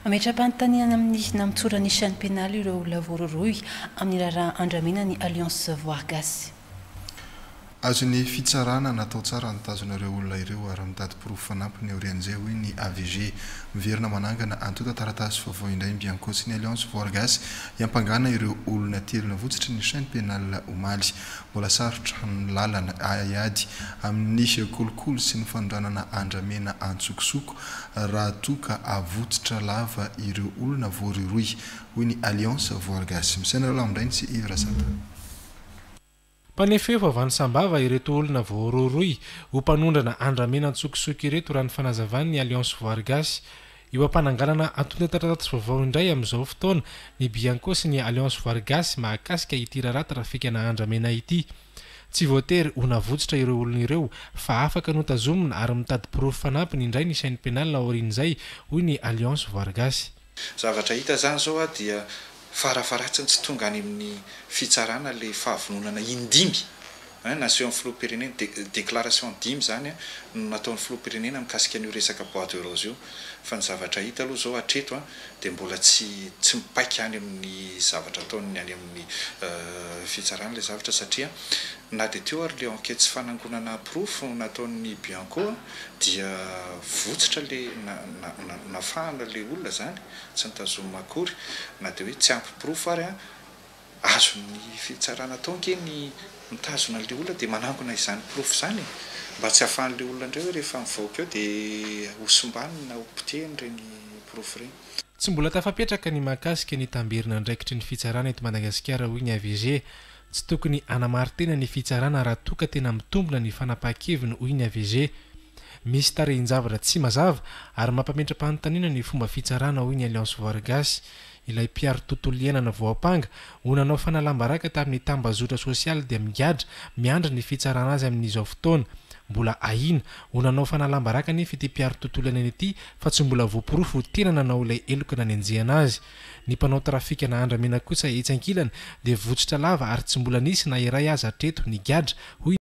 Mametra-panontaniana amin'ny namotsoran'ny Chaîne pénale ireo olona voarohirohy amin'ny raharaha andramena ny Alliance Voary Gasy. Azon'ny fitsarana natao tsara nitazona ireo olona ireo ary mitady porofo fanampiny aorian'izay, hoy ny AVG. Miverina manangana antontan-taratasy vaovao indray ny Bianco sy ny Alliance Voary Gasy hiampangana ireo olona telo navotsotry ny Chaîne pénale omaly. Mbola sarotra ny lalana hiady amin'ny kolikoly sy ny fanondranana andramena antsokosoko raha toa ka avotsitra lava ireo olona voarohirohy, hoy ny Alliance Voary Gasy. Misaina Lalao Amindrainy sy Yves Rasata. Mpanefefo avy any Sambava ireto olona voarohirohy ho mpanondrana andramena antsokosoko ireto raha ny fanazavan'ny Alliance Voary Gasy. Eo am-pananganana antontan-taratasy vaovao indray amin'izao fotoana ny Bianco sy ny Alliance Voary Gasy mahakasika ity raharaha trafikana andramena ity. Tsy voatery ho navotsitra ireo olona ireo fa afaka notazomina ary mitady porofo fanampiny indray ny Chaîne pénale aorian'izay, hoy ny Alliance Voary Gasy. Zavatra hita izany izao dia farafaharatsiny tsy tonga any amin'ny fitsarana ilay fahavononana in-dimy nasehon'ny filoham-pirenena, déclaration dimy izany no nataon'ny filoham-pirenena mikasika an'io resaka bois de rose io. Fa ny zavatra hita aloha izao hatreto dia mbola tsy tsy mipaika any amin'ny zavatra ataon'ny any amin'ny fitsarana ilay zavatra satria na dia teo ary ilay enquête sy fanangonana porofo nataon'ny Bianco dia votsotra ilay nafahana ilay olona izany, tsy notazomina akory na dia hoe tsy ampy porofo ary azon'ny fitsarana atao ange ny mitazona an'ilay olona dia manangona izany porofo izany e! Mba tsy hahafahan'ilay olona indray hoe rehefa mivoaka eo dia hosimbany na hopotehiny ireny porofo ireny. Tsy mbola tafapetraka ny mahakasika ny tamberin'andraikitry ny fitsarana eto Madagasikara, hoy ny AVG. Tsy tokony hanamari-tena ny fitsarana raha toa ka tena mitombina ny fanapahan-keviny, hoy ny AVG. Misy tarehin-javatra tsy mazava ary mampametra-panontaniana ny fomba fitsarana, hoy ny Alliance Voary Gasy. Ilay mpiaro tontolo iainana voampanga ho nanao fanalam-baraka tamin'ny tambazotra sosialy dia migadra miandry ny fitsarana azy amin'izao fotoana. Mbola ahiana ho nanao fanalam-baraka anefa ity mpiaro tontolo iainana ity fa tsy mbola voaporofo ho tena nanao ilay heloka nanenjehana azy. Ny mpanao trafikana andramena kosa etsy ankilany dia votsotra lava ary tsy mbola nisy na iray aza hatreto nigadra, hoy.